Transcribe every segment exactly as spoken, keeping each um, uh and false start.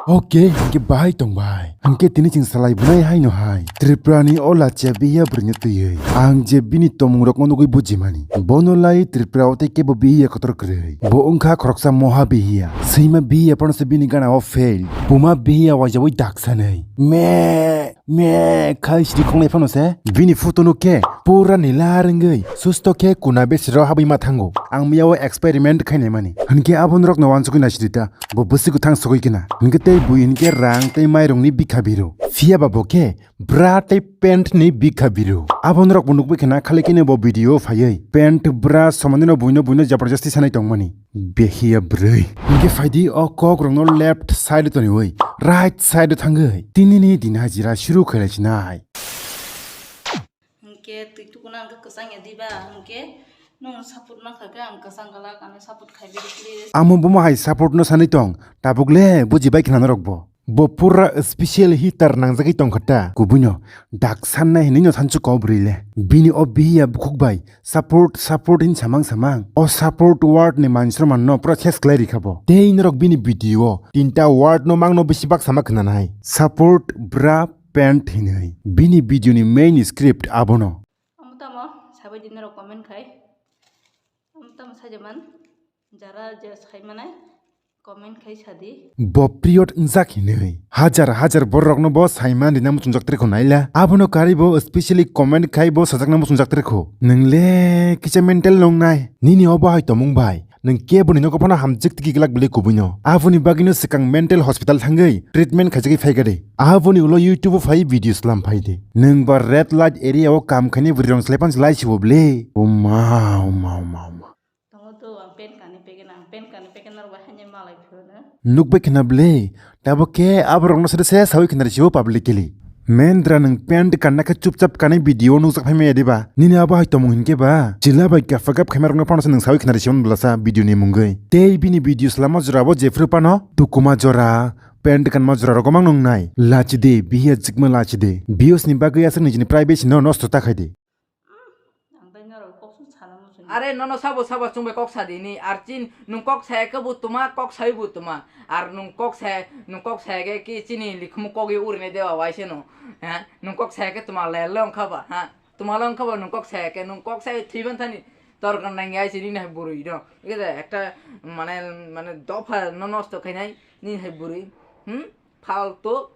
Ok, hwnkhe bahai tong bai. Hwnkhe tini chwng salai bunai haino hai. Tripura ni o lachia biya bwrwino twiwi. Ang je bini tomung rokno nugwi bujimani. Bono lai Tripura o tei kebo biya kotor kwrwi. Bo wngkha khoroksa moha biya. Swima biya phano se bini gana o fail. Buma biya wajawi daksanai. Me, me, khai sidi khongnai phano se. Bini photo no khe pura nila rwngwi. Susto khe kuna besiro habwi ma thango. Ang miya o experiment khainai mani. Hwnkhe abo norokno wansugwi naisidi ta. Bo bwswk thang sogwi kena. Hwnkhe tei bui hwnkhe rang tei mairungni bikha biru. Phiya ba bo khe bra tei pant ni bikha biru. Abo norok bo nukbai khena khali kene bo video phaiwi. Pant bra somani no buino buino jabardasti sanai tongmani. Behiya bwrwi. Hwnkhe phaidi o kok rokno left side toniwi right side thangwi. Tini ni din hajira shuru khailai sinai. Hwnkhe twi tukuna hwnkhe kwchang ya diba, hwnkhe nwng support mankha khe ang kwchang glak, ano support khai bidi please. Amo bomo hai support no sanwi tong, tabuk le bujibai khna norok bo. Bo pura special heater nangjagwi tongkha ta, kubuino dak sannai hinwi no sansu kok bwrwi le. Bini o bihiya bukhuk bai support, support hin samang samang. O support word ni mansrok manno pura ses khlai rikha bo. Tei norok bini video o tinta word no mangno bisi bak sama khna nai. Support bra pant hinwi. Bini video ni main script abono. Omo tamo sabai di norok comment khai. Omo tamo sajaman. Jara je saimanai comment khai sadi. Bo period wngjak hinwi. Hajar hajar borokno bo saiman rina muchungjak trekho naila. Abono karwi bo specially comment khai bo sajakna muchungjak trekho. Nwngle kisa mental nongnai. Nini obo hai tomung bai. Nwng keboni nogo phano hamjwk tiki glak bwlwi kubuino. Aboni bagwino swkang mental hospital thangwi treatment khaijagwi phaikha de. Aboni ulo YouTube o phai video slam phai de. Nwng ba red light area o kam khaini bwrwi rong slai pan slai sibo bwlwi. Oma, oma, oma, oma. Tongo to ang pen kani pegen, ang pen kani pegen norok bai hanya malai phirona. Nukbai khna bwlwi. Tabuk khe aborokno sere se sawi khnari sibo publicly. Mendra nwng pant kanna khe chupchap kanwi video nukjak phaimaya diba? Nini abo hai tomung hinkhe ba? Chila bai gapha gap khaima rokno phano se nwng sawi khnari sibo bwlasa video ni mungwi. Tei bini video swlama jora bo jephru phano tukuma jora, pant kanma jora rok mang nungnai. Lachi de, bihiya chikma lachi de. Views ni bagwi aswk nijini privacy no nosto ta khai de. Ang tei norok kok sung sana muchung. Are nono sabo sabo chwngbai kok sadini, ar chin nwng kok saya khe bo tuma, kok sai bo tuma. Ar nwng kok saya, nwng kok saya khe ki chini likhumu kok ye urine dewa waise no. Ha? Nwng kok saya khe tuma le le ongkha ba, ha? Tuma le ongkha ba nwng kok saya khe, nwng kok saya thwiban thani tor kan nang ya chini nai burui do. Ike ekta mane, mane dopha no nosto khainai ni hai burui. Hmm? Faltu.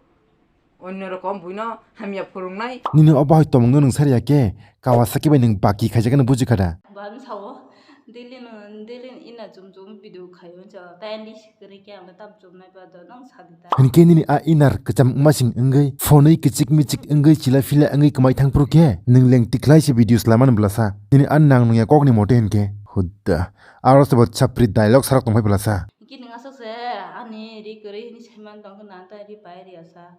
Onno rokom buino hamya phurungnai. Nini obo hai tomungno nwng sariya khe, Kawasaki bai nwng baki khaijakgano bujikha da? Bo ang sao, daily no, daily ina chum chum video khaio, hwnsa, tai ani sikiri khe ang tam chum nai ba do, nwng sadi ta. Hinkhe nini a inar kwcham wngmasing wngwi, phonwi kichik michik wngwi, chila phila wngwi kwmai thangphuru khe, nwng leng tikhlai se video swlamani bwlasa. Nini a nang nungya kokni mote hinkhe, hudda. Aro se bo chapri dialogue sarok tongphai bwlasa. Hinkhe nwng aswk se ani ri kwrwi hwnwi saiman tongkhe, nang tai ri pai ri asa.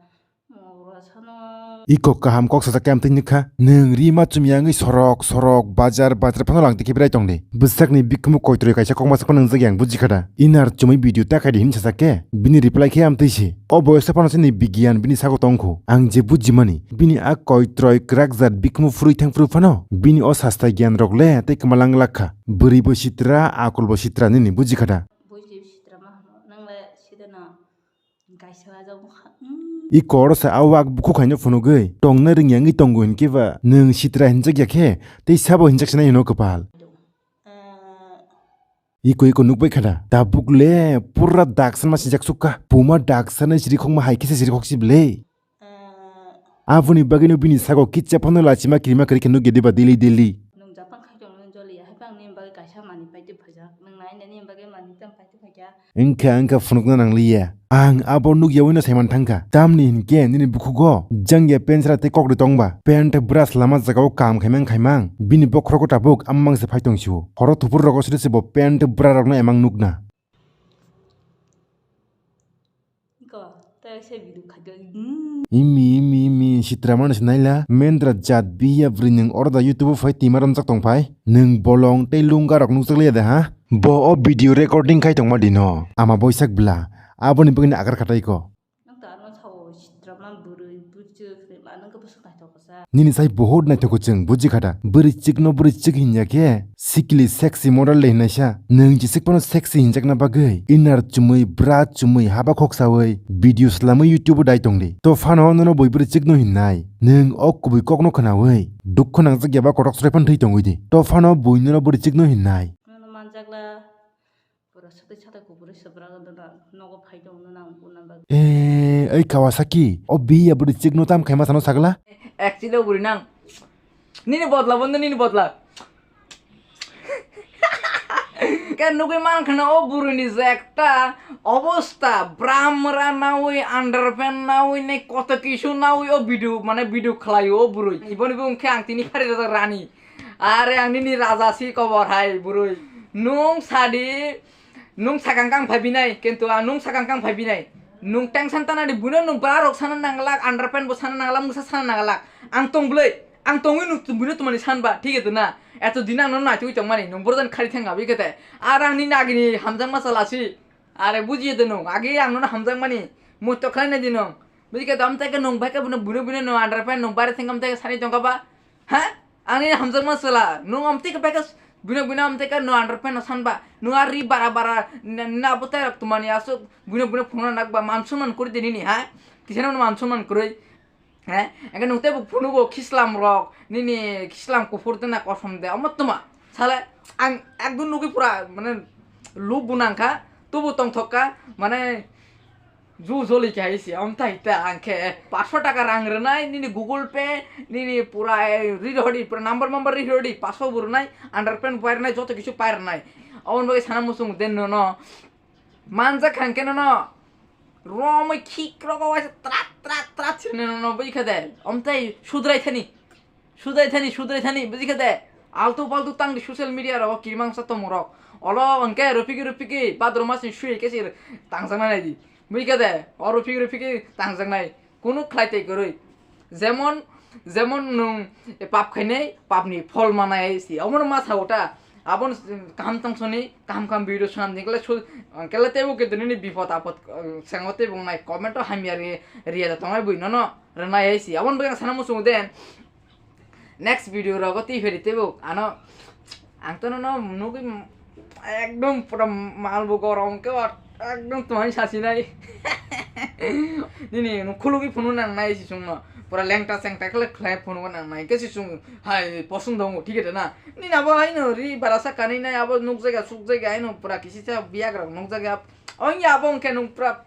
Iko kaham kok sajak khe amtwi nukha. Nwng ri ma chumya wngwi sorok sorok, bajar bajar phano langtwi khe berai tongdi. Bwsakni bikhumu koitroi kaisa kokma sakma nwngjak yang bujikha da. Inar chumui video ta khaidi hini sajak khe bini reply khe amtwi si. O boyos phano chini bigiyan bini sago tongkhu. Ang je bujimani, bini a koitroi kwrak jat bikhumu phurwi thang phuru phano bini o sasta giyan rok le tei kwmalang lakha. Bwrwi bo sitra, akol bo sitra nini bujikha da. Buji sitra ma hano, nang le sida na. Kaisa ajak bwkha, mm. I koro sa a wak bukhuk haino phunugwi tongna rwngya wngwi tongo hinkhe ba nwng sitra hinjak ya khe tei sabo hinjak sinai hino kwpal. Ah. Iko iko nukbai khada tabuk le pura daksan ma sinjak sukha puma daksan siri khokma hai khe se siri khok si bwle. Ah. Aboni bagwino bini sago kicha phano lachima kirima kwrwi khe nukya diba daily daily. Nwng Japan khai tongmani joli ya, haipang ni bagwi kaisa manwi paitwi phaijak. Nwng nainani bagwi manwi tamo paitwi phaikha. Wngkha, wngkha phunukna nangliya. Ang abo nukyawi no saiman thangkha. Tamni hinkhe nini bukhugo jangya pant chwra tei kokri tongba. Pant bwra swlama jagao kam khaimang khaimang. Bini bokhorogo tabuk amang se phai tongsio. Horo thuphuru rogo siri se bo pant bwra rokno emang nukna. Ko, tei se video khaikha. Hmm. Imi, imi, imi, sitra mano se naila. Mendra jat biya bwrwi nwng oro da YouTube o phai twima romjak tongphai. Nwng bolong tei lunga rok nukjak liya da ha? Bo o video recording khai tongma dino. Ama boisak bwla. Aboni bagwino akar khatai ko. Nwng ta ano sao sitra ma bwrwi bwrwi se ma nwng khe bwswk naithok kha sa. Nini sai bohot naithogo chwng, buji kha da? Bwrwi chikno bwrwi chik hinya khe, sikili sexy model le hinnaisa. Nwng jisik phano sexy hinjakna bagwi inner chumui, bra chumui, haba khoksaui video slamwi YouTube o dai tongdi. To phano nono bui bwrwi chikno hinnai. Nwng o kubui kokno khwnaui dukhu nangjak yaba kotok srai phano thwi tongwi di. To phano bui nono bwrwi chikno hinnai. Nono manjakla. Pura satai satai kuburi sabra nogo phai tong no nang puna bag. Eh, oi Kawasaki, o biya bwrwi chikno tam khaima sano sagla? Actually o bwrwi nang. Nini bodla bondo nini bodla. Ke nugui man khana o bwrwini je ekta obosta, bramra naui, underpant naui, nei koto kisu naui o video, mane video khlai o bwrwi. Iboni bo wngkhe ang tini phari rajak rani. Are ang nini raja si kobor hai bwrwi. Nung sadi, nung sakang kang phai binai, kintu ang nung sakang kang phai binai. Nung tension tana di buino nung bra rok sana nanglak, underpant bo sana nanglak, musa sana nanglak. Ang tong bwlai, ang tongwi nung buino tumani sanba, thik eto na? Eto din ang no naitugwi tongmani, nung borjan khari thang abi kete. Ar ang nini agini hamjakma chala si. Are bujiye de nung, age ang nono hamjakmani, muitok khlainai di nung. Buji kete amteke nung bai khe buino, buino, buino nung underpant nung bari thang amteke sani tongkha ba? Ha? Ani hamjakma chwla, nung amtwi khe paikha, bino, bino amtwi khe no underpant no sanba, nung a ri bara bara, na, na bo tai rok tumani aswk, bino, bino phunukna nakba, man sunman kwrwi de nini, ha? Kisa no man sunman kwrwi, ha? Engkhe nung teibo phunugo khislam rok, nini khislam kuphur de na kosom de, omo tuma, sale, ang ekdom nugwi pura, mane, lub bo nangkha, tubu tongthok kha, mane, Ju joli khe hai se, amtai ta ang khe paanch sho taka rang rwnai, nini Google Pay, nini pura, eh, ri rodi, pura number number ri rodi, paanch sho bo rwnai, underpant pai rwnai, joto kisu pai rwnai. Aboni bagwi sana muchung de nono. Manjak kha hwnkhe nono. Romwi khik rogo waisa trat, trat, trat sini nono bui khe de. Amtai sudrai thani. Sudai thani, sudai thani, buji khe de? Altu paltu tang di social media rogo kirimangsa tongmung rok. Olo hwnkhe rupiki rupiki, bhadra mas ni sui khe se tangjaknai nai di. Buji khe de? O rupiki rupiki tangjaknai. Kunu khlai tei kwrwi. Jemon, jemon nwng pap khainai, pap ni phol manai si. Omono ma sao ta. Abon kaham tong soni, kaham kaham video swnam di. Kele su, kele teibo khe nini bipod apod, eh, sengo teibo nai comment o hamya ri, riya da tongnai bui nono rwnai si. Abon bui ang sana muchungo de. Next video rogo twi pheri teibo ano ang to nono nugwi ekdom pura mal bo gorom khe ekdom twmani sasinai. Nini no khulugwi phunu nang nai si chwngno pura lengta chengta khle khlai phunu nang nai khe si chwng hai posong dong thik na nini abo haino ri barasa kanwi nai abo nukjaga sukjaga haino pura kisi sa biyagra nukjaga ongya abo hwnkhe nung pura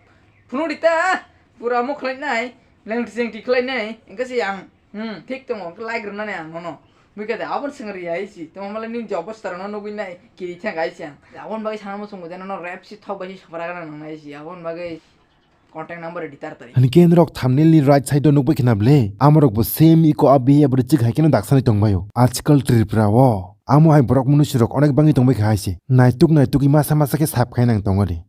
phunu rita pura mo khlai nai lengti chengti khlai nai hwnkhe si ang. Hmm, thik tongo, hwnkhe like rwnani ang nono. Bui khe de, aboni swngri ya isi. Tongmale nini je obostha rokno nugwi nai, kiri thang ai si ang. Aboni bagwi sana muchungo de nono rap si thok bai si sopra gana nang nai si. Aboni bagwi contact number di tar tari. Hwnkhe norok thumbnail ni right side o nukbai khna ble. Amorok bo same iko a behavior chik hai kheno daksani tongbaio. Ajkal Tripura o. Amo hai borok munusi rok onek bangwi tongbai kha hai se. Naituk naituk i masa masa khe sap khai nang tongo de.